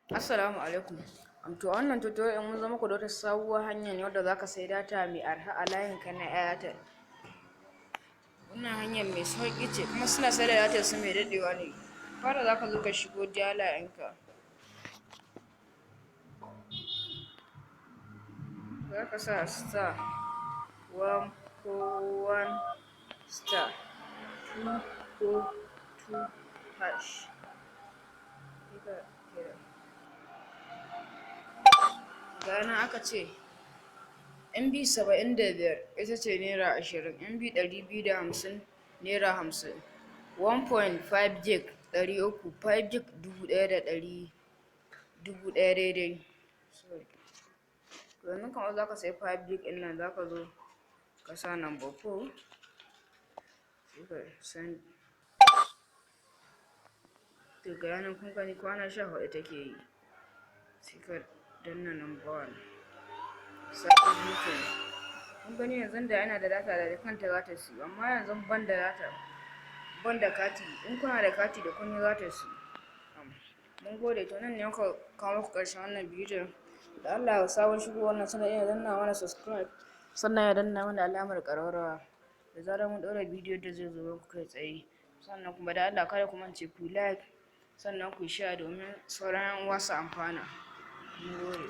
Assalamu alaikum. To, a wannan tutorial mun zo muku da wata sabuwar hanya ne wadda zaka sayi data mai arha a layin ka na Airtel. Wannan hanyar mai sauƙi ce, kuma suna sayar da datar su mai daɗewa ne. Fara zaka zo ka shigo dialer ɗinka. Zaka sa *141*242#. Ga nan aka ce MB 75 ita ce naira 20, MB 250 naira 50, 1.5 gig 300, 5 gig 1100, 1000 daidai. Sorry. To, yanzu kamar za ka sayi 5 gig ɗin nan, za ka zo ka sa number 4, sai ka send. To, ga nan kun gani, kwana 14 take yi. Sai ka danna number 1. Sati 2 kenan. Kun gani, yanzu da ina da data, da kanta za ta siyu, amma yanzu ban da data, ban da kati. In kuna da kati da kun yi, za ta siyu. Mun gode. To, nan ne muka kawo muku ƙarshen wannan bidiyon. Da Allah sabon shigo wannan channel ya danna mana subscribe, sannan ya danna mana alamar ƙararrawa. Da zarar mun ɗaura bidiyo da zai zo muku kai tsaye. Sannan kuma da Allah kada ku mance ku like, sannan ku share domin sauran 'yan uwa su amfana. Mun gode.